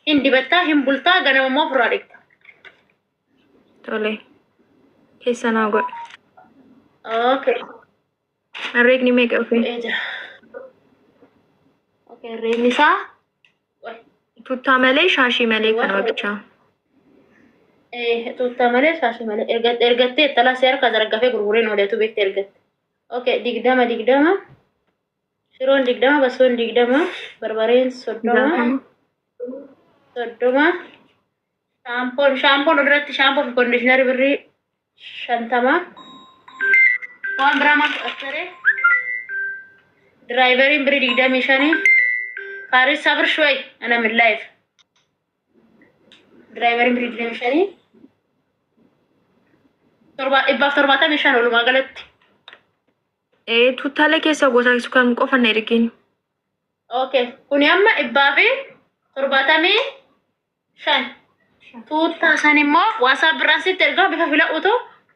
Hin dibattaa, hin bultaa, ganama immoo ofirraa dhiqxa. Tole. Keessa naa godhi. Okay. Herreegni meeqa dhufe? Bu'ee jira. Okay, herreegni isaa. Qoy. Tuttaa malee shaashii malee kanuma bichaa. Tuuttaa malee shaashii malee ergattee ittalaa si harkaa zargafee gurgureen ooletu beekte ergatte. Okay, 20 20, shiroon 20, basoon 20, barbareen 30. 60. 30, shaampoon irratti shaampoo fi conditioner birrii 50. Waan biraa maal fudhattere? Driveriin birrii 25. Faaris sabir shuway ana min live. Driveriin birrii 25. Torba 175 walumaa galatti. Tuuttaalee keessa gosa kan qofa na ergin. Okay. Kuni amma 175. Tuuttaa san immoo WhatsApp birraan sitti ergaa, bifa fila'utu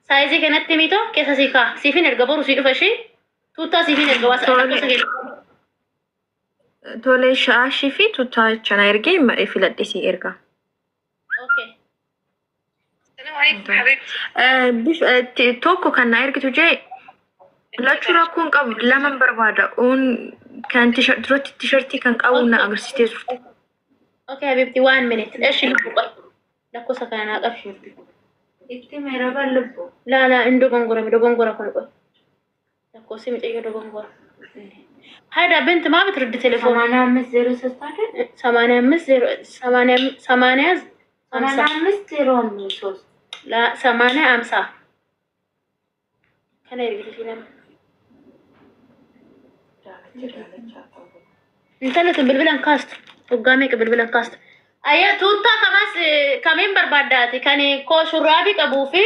size kanatti mito keessa si kaa. Siifin erga, boru sii dhufa ishii. Tuuttaa siifin erga WhatsApp lakkoofsa kee. Tole, shaashii fi tuuttaa jecha na ergee filadhe sii erga. Okay. السلام عليكم حبيبتي. Bifa tokko kan na ergitu jee lachuu rakkoon qabu, laman barbaada. Uun kan duratti tishartii kan qabu na agarsiistee turte. Okay حبيبتي, one minute. ايش lubbu qoy. Lakkoofsa kana naa qabshi. Itti meerabaan lubbu. Laa laa, hin dogongorame, dogongora kun qoy. Lakkoofsi mucayyoo dogongora. هذا بنت ما بترد تليفون. 8503 አይደል? 85 0 80 80 50. 8503. لا, 80 50 kana ergite fi nama. Intala tun bilbilan kaastu. Waggaa meeqa bilbilan kaastu. Ayya, tuuttaa kamas kamiin barbaaddaati? Kan koo shurraabii qabuu fi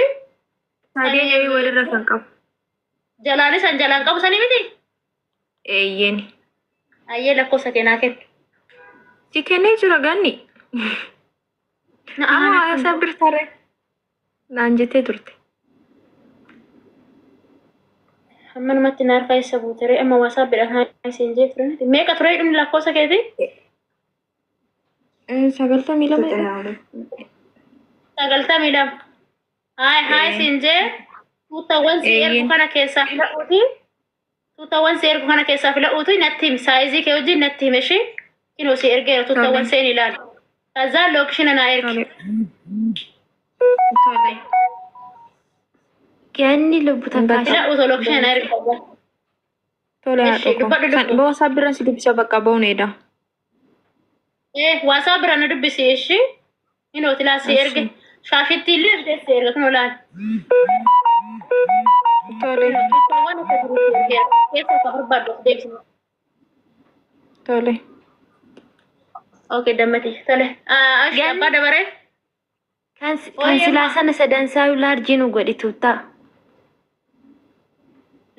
Sadeen wayii walirra kan qabu. Jalaanis an jalaan qabu sanii miti? Eeyyeen. Ayyee, lakkoofsa keenaa kennu. Si kennee jira ganni. Amma isa birtarre. Naan jettee turte. Ammanumatti na harkaa eessa buutere amma WhatsAppiidhaan haa isin jee ture. Meeqa ture dhumni lakkoofsa keetii? 92. 92. Haay haay siin jee, tuuttawwan si ergu kana keessaa fila'uuti. Tuuttawwan si ergu kana keessaa fila'uuti natti himi, size kee wajjin natti himi ishee. Kinoo si ergeera, tuuttawwan seen ilaali. ከዛ location naa ergi. Tole. Ganni lubbu takkaa. Fila'uutu location naa ergi. Tole. Eshi, Haadha koo. dubbadhu Kan lubbu. WhatsApp biraan si dubbisa, bakka ba'uun eeda. WhatsApp bira na dubbisi ishee. Kinoo tilaa si erge. Shaashitti illee bitee si erga, kinoo laali. Tole. Tuuttawwan akka jiru si ergeera. Keessa akka barbaaddu of deebisi. Tole. Okay, dammati. Tole. Ashi abbaa dabaree. Kan silaa sana sadansaa large nu godhi tuuttaa.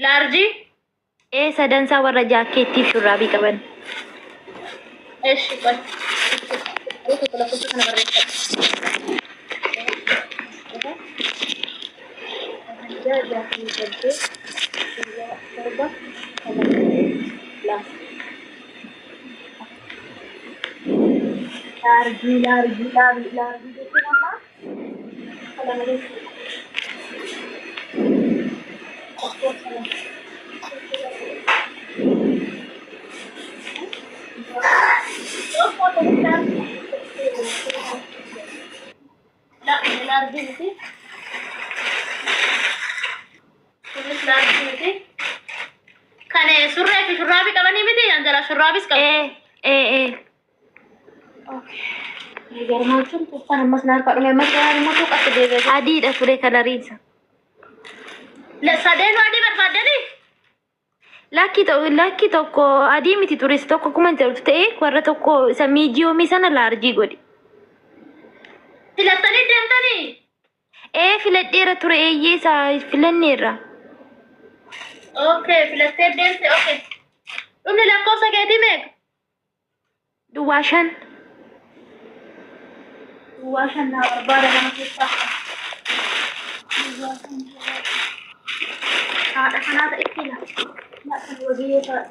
Large. Ee, sadansaa warra jaakkeettiif shurraabii qaban. Eshi, qoy. Tokko lakkoofsa kana barreeffadhu. 6, 68, 7, 2. Large, large, large, large jechuun amma lama jechuudha. Tokko, lama. Tokko tokko large. La, large miti. Kunis large miti. Kan surree fi shurraabii qabanii miti, an jala shurraabis qabu. Ee ee ee. Garmaachuun tuffaan ammas na harkaa dhume, ammas garaan immoo tuqatti deebi'ee jira. Adiidha ture coloriinsa. Sadeenuu adii barbaaddanii? Lakki, lakki, tokko adii miti ture, isa tokko akkuma jedhutu ta'e, warra tokko isa medium sana large godhi. Filattanii deemtanii? Ee, filadheera ture, eeyyee, isa filanneerra. Okay, filattee deemte, okay. Dhumni lakkoofsa keetii meeqa? 05. 05 naa barbaada nama keessaa. 05. Haadha kanaa ta'e fila. Kan wabiyyee ta'a.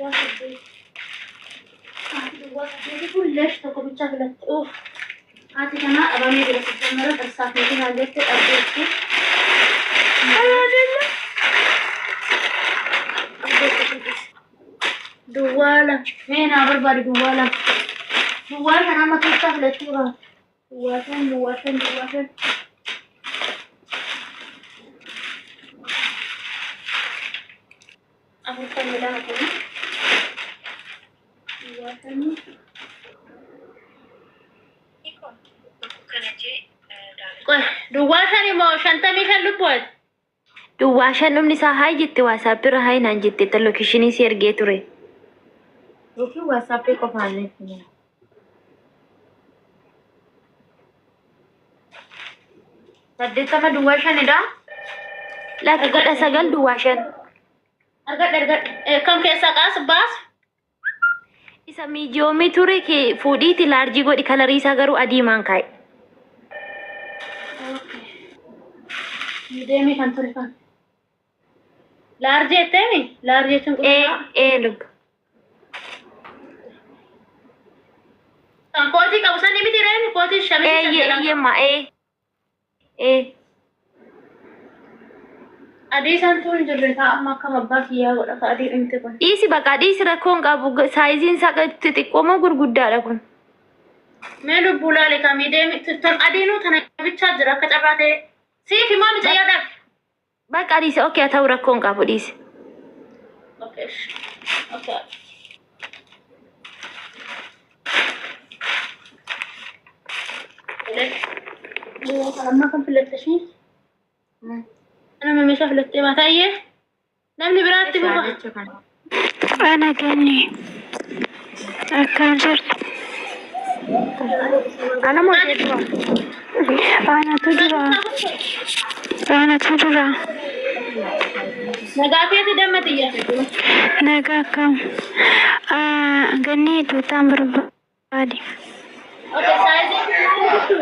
Duwwaa saddeet. Haati duwwaa saddeeti kun leesh tokko bichaa filatte. Uff. Haati kanaa dhabamee jira sijjamara dhirsaaf niitii naan jette dhabdeetti. Duwwaa lama. Mee naa barbaadi duwwaa lama. Duwwaa shan amma keessaa filachuu qaba. Duwwaa shan, duwwaa shan, duwwaa shan. 42 kun. Duwwaa shanii. Qoy, duwwaa shani moo 55 lubbuwaati? Duwwaa shan dhumni isaa hi jette WhatsApp irra hi naan jette ta location si ergee ture. Yookiin WhatsApp qofaan illee. 80 duwwaa shanidha. Lakki 19 duwwaa shan. Argadhe argadhe. Kam keessaa qaasu baasu? Isa miidiyoomii ture kee fuudhiiti laarjii godhi kalarii isaa garuu adiimaan kaa'i. Miidiyoomii kan ture kan. Laarjii jetteemi? Laarjii jechuun Ee qulqullaa. ee lubbu. Kan kootii qabu sanii miti reemi kootii shamizii san Eeyyee jalaan eeyyee qabu. ma ee ee. Adii santuu hin jirre kaa amma akkam abbaa kiyyaa godha ka adii dhumte kun. Dhiisi baqa dhiisi rakkoo hin qabu saayiziin isaa xixiqqoo moo gurguddaadha kun. Mee lubbuu laali ka miideemi tun adiinuu tana bichaa jira akka carraa ta'e. Siif himaa micayyoodhaaf. Baqa dhiisi okay haa ta'u rakkoo hin qabu dhiisi. Okay. Okay. Amma kan filatte ishee. Nama meeshaa filattee baataayyee. Namni biraatti fufa. Jecha kana. Ana ganni akkam jirtu? Ana moo ishee dura? Anatu dura. Anatu dura. Nagaa keeti damma tiyya. Nagaa akkam? Ganni tuutaan barbaade. Okay, saayizii jirtu.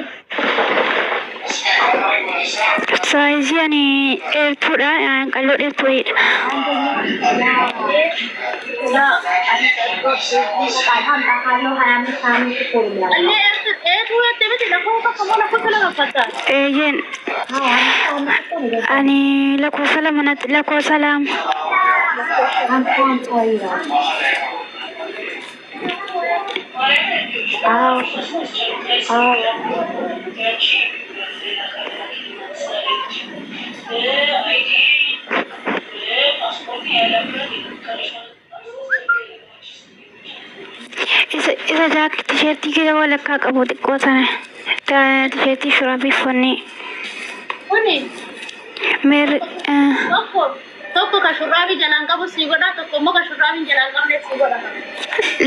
Saayizii ani dheertuudha. Qal'oo dheertuu wayiidha. Qallee dheertuu jettee miti lakkoofsa tokko moo lakkoofsa lama uffatta? Eeyyeen ani lakkoofsa lama natti lakkoofsa lama. Isa isa jaak tisheertii keessa walakkaa qabu xiqqoo sana. Tisheertii shuraabii uffannee. Kuni Meerri tokko tokko ka shurraabii jalaan qabu sii godha tokko immoo ka shurraabii jalaan qabne sii godha.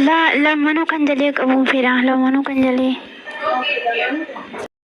La lamanuu kan jalee qabu fedha lamanuu kan jalee.